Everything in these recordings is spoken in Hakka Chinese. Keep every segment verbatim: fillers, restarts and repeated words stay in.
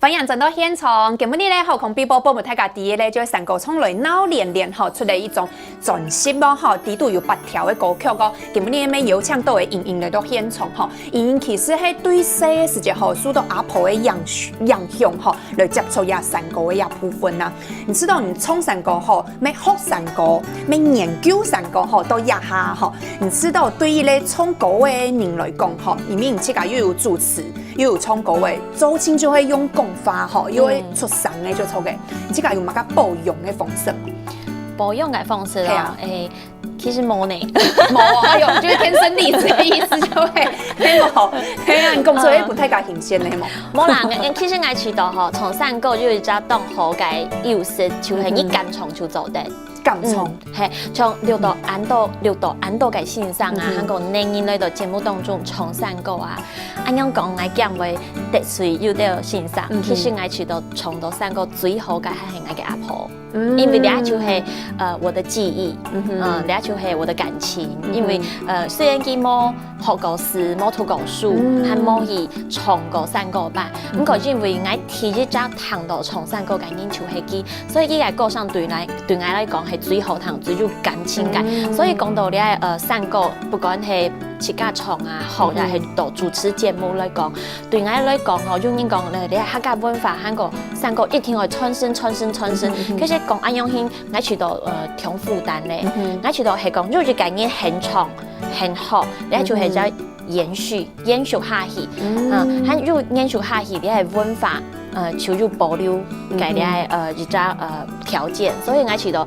歡迎轉到現場，今晡日呢，好康必報報分大家知个呢，就係山歌唱來鬧連連吼，出了一張專輯哦吼，裡肚有八條个歌曲哦。今晡日乜邀請到个瑩瑩來到現場吼，瑩瑩其實係對細个時節吼，受到阿婆个影影響吼，來接觸這山歌个這部分啊。你知道你唱山歌吼，乜學山歌，乜研究山歌吼，到這下吼，你知道對於咧唱歌个人來講吼，因為你自家又有主持， 又有唱歌个，做親就會用講話吼，又會出聲个就著个。你自家有麼个保養个方式無？保養个方式哦，係啊誒，其實無呢。無啊，哎喲，就是天生麗質的意思就會，係無？係啊，你講出來分大家新鮮个無？無啦，其實𠊎試著吼，唱山歌有一隻當好个優勢，就係你敢唱就做得。敢唱，係，像錄到恁多，錄到恁多个先生啊，還過男人來到節目當中唱山歌啊，恁樣講，𠊎驚會得罪有兜先生。其實𠊎試著唱到山歌最好个還係𠊎个阿婆。因為這就係呃我的記憶，嗯，這就係我的感情。因為呃雖然佢無學過詩，無讀過書，還無去唱過山歌班，毋過因為𠊎第一隻聽到唱山歌个人就係佢，所以佢个歌聲對𠊎對𠊎來講係最好聽、最有感情个。所以講到這呃山歌，不管係自家唱啊，好也係到主持節目來講，對𠊎來講吼，有人講咧，這客家文化還過山歌一定愛傳承、傳承、傳承。其實講恁樣形，𠊎試著呃忒負擔咧。𠊎試著係講，有一個人肯唱、肯學，這就係在延續、延續下去。嗯，還有延續下去，這个文化呃就有保留个這个呃一隻呃條件。所以𠊎試著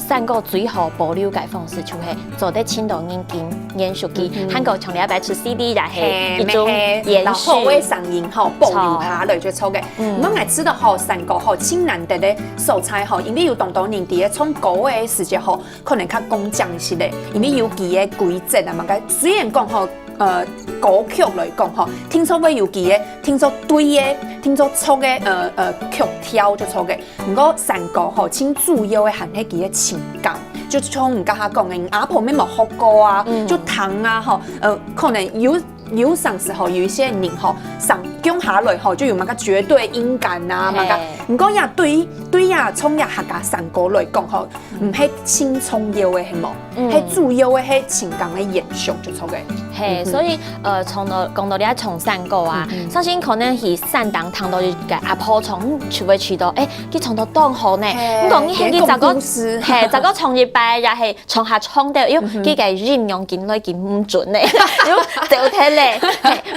山歌最好保留个方式就係做得盡多人間延續佢，還過像這擺出CD也係一種延續。老好个聲音吼，保留下來就著个。毋過𠊎知道吼，山歌吼盡難得个所在吼，因為有當多人在唱歌个時節吼，可能較講究一息个，因為有佢个規則啊嘛。該雖然講吼，呃，歌曲來講吼，聽說會有佢个，聽說對个，聽說著个，呃呃曲調就著个。 毋過山歌吼，盡主要个還係佢个情感，就像你剛剛講个，你阿婆乜無學過啊，就聽啊吼，呃，可能有有當時吼，有一些人吼，上降下來吼，就有麼个絕對音感啊，麼个。毋過呀，對對呀，唱呀客家山歌來講吼，毋係盡重要个，係無？係主要个係情感个延續就著个。係，所以呃，唱到講到這唱山歌啊，相信可能係山頂聽到一個阿婆唱，就會試著，誒， 佢唱到當好呢。毋過你喊佢再過，係，再過唱一擺，也係唱下唱到，喲，佢个音量緊來緊毋準呢，喲，走忒咧。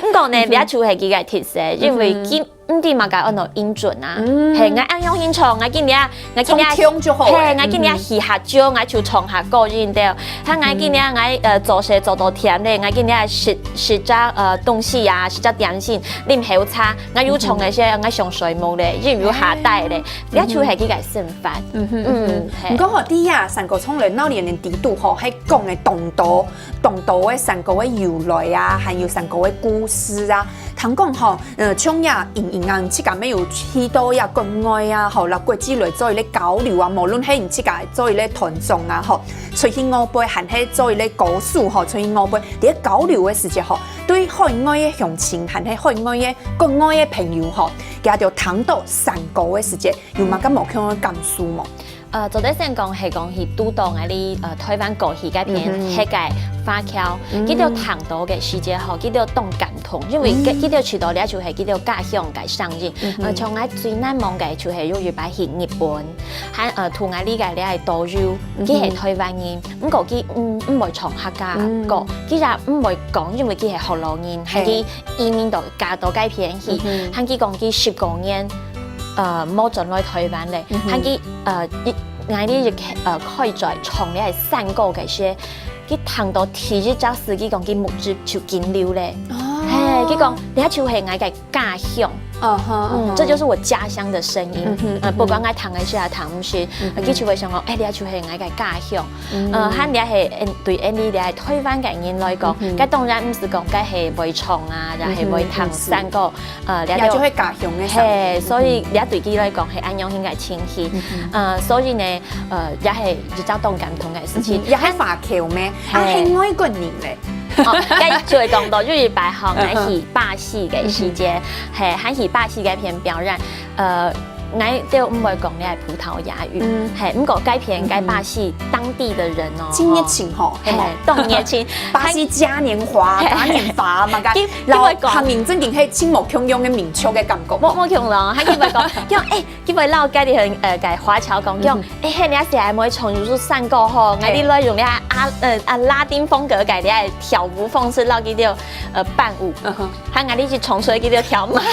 毋過呢，這就係佢个特色，因為佢毋知麼个安到音準啊。係，𠊎恁樣形唱，𠊎今日，𠊎今日，唱就好。係，𠊎今日起下朝，𠊎就唱下高音調。 像𠊎今日𠊎呃做事做到忝咧，𠊎今日食食隻呃東西啊，食隻點心，啉口茶，𠊎又唱該些，𠊎想睡目咧，又有下帶咧，這就係佢个生活。嗯嗯，毋過吼，第一啊，山歌唱來鬧連連裡肚吼，係講个當多當多个山歌个由來啊，還有山歌个故事啊。聽講吼，呃，像呀，瑩瑩啊，你自家乜有去到呀國外啊，吼，摎國際來做一個交流啊，無論係你自家做一個團長啊，吼。 出去外背還係做一個歌手吼，出去外背，在交流个時節吼，對海外个鄉親還係海外个國外个朋友吼，佢兜聽到山歌个時節，有麼个無共个感受無？呃，做得先講係講去堵到𠊎哩呃台灣過去該片，係个華僑，佢兜聽到个時節吼，佢兜當感動，因為佢兜知道這就係佢兜家鄉个聲音。呃，像𠊎最難忘个就係有一擺去日本， 還呃同𠊎哩个這個導遊，佢係台灣人，毋過佢毋毋會唱客家歌，佢也毋會講，因為佢係學老人，還佢移民到加到該片去，還佢講佢十過年，呃無轉來台灣咧，還佢呃一𠊎哩一呃開嘴唱這個山歌个時，佢聽到第一隻字，佢講佢目汁就緊流咧，係，佢講這就係𠊎个 家鄉。嗯，這就是我家鄉的聲音。呃，不管𠊎聽个係啊聽毋係，呃，佢就會想講，哎，這就係𠊎个家鄉。呃，還這係對𠊎哩這台灣个人來講，該當然毋係講該係會唱啊，也係會聽山歌，呃，這就係家鄉个聲音。係，所以這對佢來講係恁樣形个親切。呃，所以呢，呃，這係一隻當感動个事情。也係華僑咩？啊，係外國人咧。哦，該就會講到，有一擺吼，𠊎去巴西个時節，嘿，還去巴西該片表演，呃，𠊎就毋會講這葡萄牙語，嘿，毋過該片該巴西當地的人哦，真熱情吼，嘿，當熱情，巴西嘉年華、嘉年華嘛，該，然後客人正經係真無共樣个民族个感覺，無無共樣，還佢會講，講，欸， 佢會摎該兜，呃，个華僑講，講，欸，嘿，你阿是還無唱一首山歌吼，𠊎兜來用這啊，呃，啊拉丁風格个這跳舞方式，摎佢兜，呃，伴舞。喊𠊎兜去唱出來，佢兜跳毋起。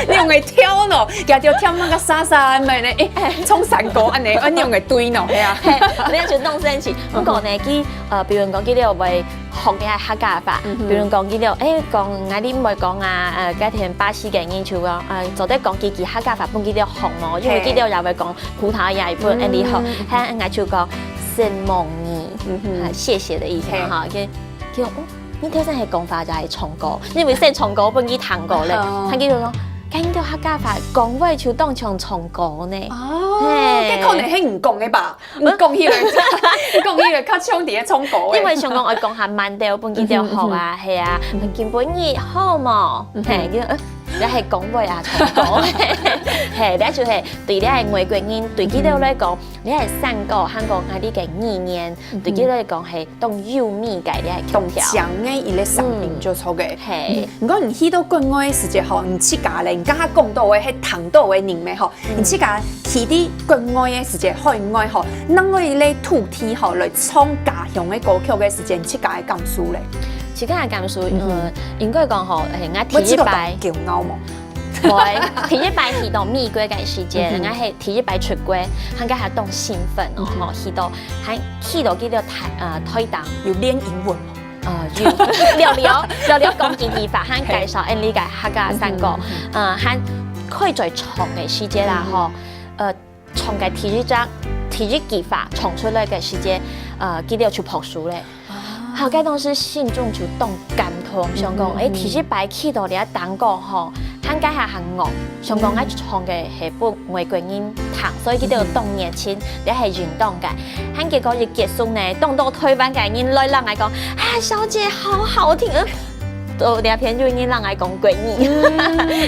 你用个跳咯，佢就跳那個沙沙，毋係呢？欸，唱山歌恁呢，恁用个對咯，係啊。嘿，你就當神奇。毋過呢，佢，呃，比如講，佢兜會 學這客家話，比如講佢兜，欸，講𠊎兜毋會講啊，呃，該片巴西个人就講，呃，做得講幾句客家話分佢兜學無？因為佢兜也會講葡萄牙語，恁呢吼，喊𠊎就講承蒙你，啊，謝謝的意思嘛，哈，佢，佢講，哦，你頭先係講話就係唱歌，你為啥唱歌分佢聽過咧？喊佢就講，該你兜客家話講話就當像唱歌呢。哦，該可能係你講个吧？ 講起來，講起來較像佇咧唱歌誒。因為想講愛講較慢兜，分佢兜學啊，係啊，今晡日好無？嘿，佢，呃，這係講話啊，唱歌。嘿，這就係對這个外國人，對佢兜來講，這个山歌，還過𠊎兜个語言，對佢兜來講係當有味个這个腔調。當強个一個聲音就著个。嘿。毋過你去到國外个時節吼，你自家咧，你剛剛講到个，係聽到个人咩吼？ 你自家去到國外个時節，海外吼，另外一個土地吼，來唱家鄉个歌曲个時節，你自家个感受咧？自家个感受，嗯，應該講吼，欸，𠊎第一擺，會感覺到當驕傲無？會，第一擺去到美國个時節，𠊎係第一擺出國，還該下當興奮哦，吼，去到，還去到佢个台，呃，台東。有練英文無？ 呃，有，聊聊，聊聊講幾句話，還介紹𠊎兜个客家山歌，呃，還開嘴唱个時節啦吼，呃，唱个第一隻，第一句話唱出來个時節，呃，佢兜就拍手咧。好，該當時心中就當感動，想講，欸，第一擺去到這當高吼，還該下還戇，想講𠊎唱个係分外國人聽，所以佢兜當熱情，這係應當个。 還結果一結束呢，當多台灣个人來摎𠊎講，啊，小姐，好好聽，嗯，到這片有人摎𠊎講國語，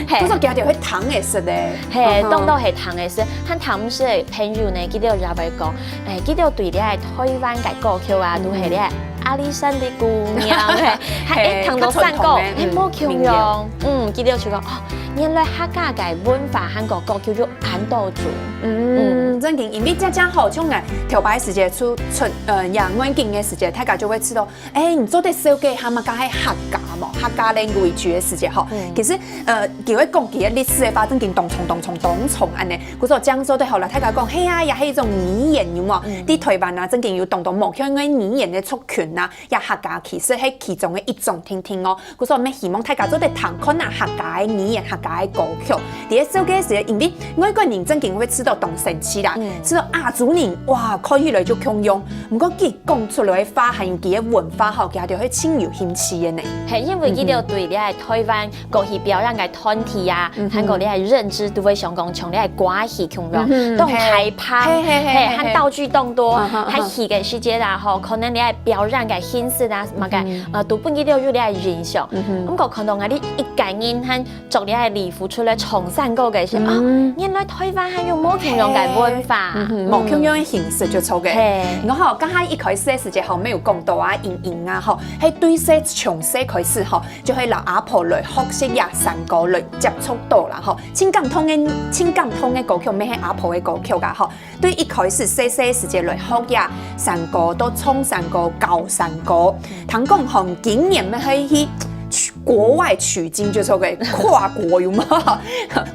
嘿，不過佢兜會聽會識个，嘿，當多係聽會識，還聽毋識个朋友呢，佢兜也會講，欸，佢兜對這个台灣个歌曲啊，都係這个阿里山的姑娘，嘿，還欸，聽到山歌，欸，無共樣，嗯，佢兜就講，哦，原來客家个文化還過歌曲有恁多種，嗯，正經，因為這正好像𠊎頭擺時節出出 呃，這外景个時節，大家就會知道，欸，你做得紹介下麼个係客家無？客家language个時節吼。其實，呃，佢會講佢个歷史个話，正經當長當長當長恁呢。故所講做得好了，大家講，係啊，也係一種語言，有無？在台灣啊，正經有當多無共个語言个族群啊，也客家其實係其中个一種定定哦。 故所乜希望大家做得聽看啊客家个語言、客家个歌曲。在該紹介个時，因為外國人正經會知道當生趣啦，知道亞洲人，哇，看起來就共樣。毋過佢講出來个話，還有佢个文化吼，佢兜係盡有興趣个呢。係，因為佢兜對這个台灣過去表演个團體啊，還過這个認知都會想講像這个歌仔戲共樣，當害怕，係，還道具當多，還戲个時節啦吼，可能這个表演个形式啊，麼个，呃，都分佢兜有這个印象。 毋過看到𠊎兜一家人還著這个禮服出來唱山歌个時，啊，原來台灣還有無共樣个文化，無共樣个形式就著个。係。然後剛才一開始个時節吼，乜有講到啊，瑩瑩啊吼，係對細從細開始吼，就係摎阿婆來學習這山歌來接觸到啦吼。盡感動个，盡感動个歌曲，乜係阿婆个歌曲啊吼。 對一開始細細時節來學這山歌，到唱山歌、教山歌，聽講吼，今年乜係去國外取經，就係个跨國有無？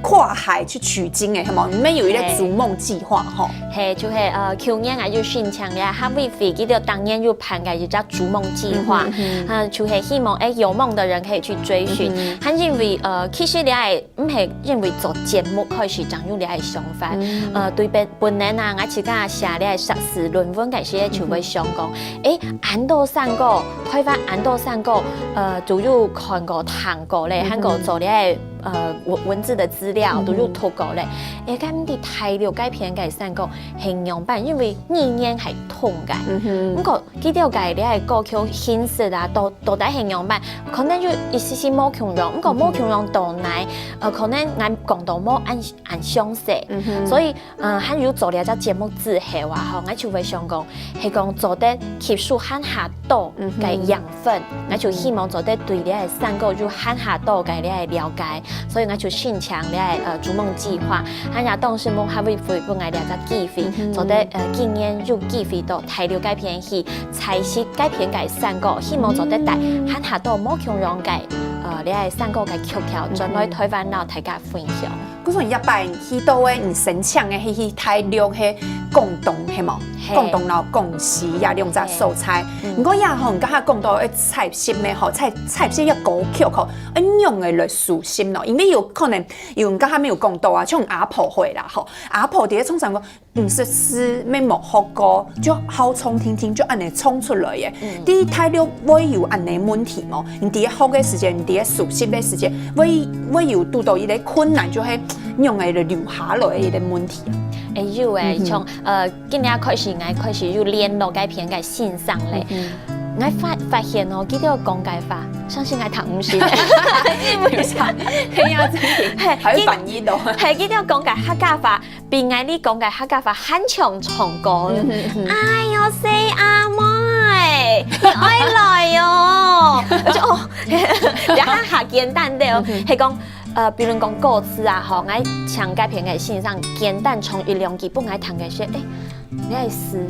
跨海去取經誒，係無？你們有一個逐夢計劃吼。係，就係，呃，舊年啊，有申請這客委會，佢兜當年有辦个一隻逐夢計劃，啊，就係希望，欸，有夢的人可以去追尋。還因為，呃，其實這个 毋係因為做節目開始正有這个想法。呃，對本本人啊，𠊎自家寫這个碩士論文个時節就會想講，欸，恁多山歌，台灣恁多山歌，呃，都有看過、聽過咧，還過做這个，呃文文字个資料，都有讀過咧。誒，該毋知大陸該片个山歌係仰般，因為語言係通个。毋過佢兜个這个歌曲形式啊，到到底係仰般，可能有一息息無共樣，毋過無共樣到哪，呃，可能𠊎講到無恁恁詳細，所以，呃，還有做這隻節目之後啊，吼，𠊎就會想講，係講做得吸收還較多个養分，𠊎就希望做得對這个山歌有還較多个這个了解，所以𠊎就申請這个呃逐夢計畫，還有當時夢還會分𠊎這隻機會，做得呃今年有機會到大陸該片去，採集該片个山歌，希望做得帶還較多無共樣个呃這个山歌个曲調轉來台灣摎大家分享。 故所你這擺去到个，你申請个係去大陸个廣東係無？廣東摎廣西這兩隻所在。毋過也吼，你頭下講到愛採集个吼，採採集个歌曲吼，愛仰仔來收集咯？因為有可能有你頭下無有講到啊，像阿婆會啦吼，阿婆在該唱山歌，毋識字乜無學過，就好唱聽聽就恁仔唱出來个。在大陸會有恁仔問題無？你在該學个時節，你在該收集个時節，會會有堵到一個困難，就係仰仔來留下來个一個問題。誒，有誒，從呃今年開始，𠊎開始有聯絡該片个先生咧。𠊎發發現哦，佢兜講个話，相信𠊎讀毋識。因為啥？係啊，真个，還有翻譯咯。係，佢兜講个客家話，比𠊎俚講个客家話還像唱歌。哎喲，細阿妹，你愛來哦！我就哦，然後還簡單的哦，係講。 呃，比如講歌詞啊，吼，𠊎請該片个先生簡單唱一兩句，分𠊎聽个時，誒，這个字，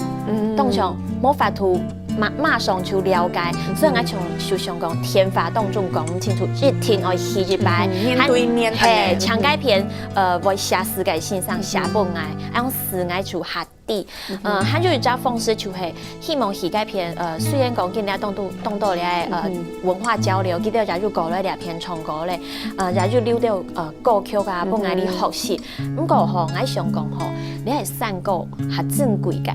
當像無法度馬馬上就了解，所以𠊎就就想講，電話當中講毋清楚，一定愛去一擺，面對面，係，請該片呃會寫字个先生寫分𠊎，恁樣字𠊎就較知。 知。呃，還有一隻方式就係希望去該片，呃，雖然講今日當多當多个呃文化交流，今日也有過來這片唱歌咧，呃，也有留到呃歌曲啊，分𠊎俚學習。毋過吼，𠊎想講吼，這个山歌較珍貴个，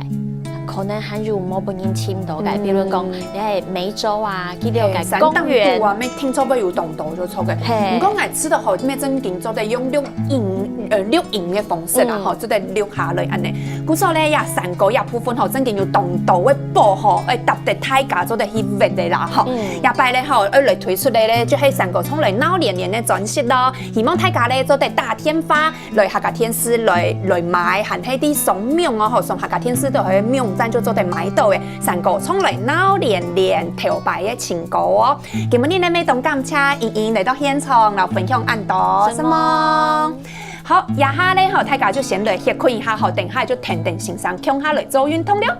可能還有無分人尋到个，比如講這个梅州啊，今日个公園。山頂肚啊，乜聽說會有當多就著个。係。毋過𠊎知道吼，乜正經做得用錄音，呃，錄音个方式啊，吼。 做得錄下來恁仔。故所咧，這山歌這部分吼，正經有當多个寶吼，愛值得大家做得去挖个啦吼。這擺咧吼，愛來推出个咧，就係山歌唱來鬧連連个專輯咯。希望大家咧做得打電話來客家電視來來買，還係在上網哦吼，上客家電視都係網站就做得買到个。山歌唱來鬧連連頭擺个情歌哦。今晡日呢，乜當感謝瑩瑩來到現場，摎分享恁多，承蒙。 好，這下咧吼，大家就先來歇睏一下吼，等下就跈等先生共下來做運動了。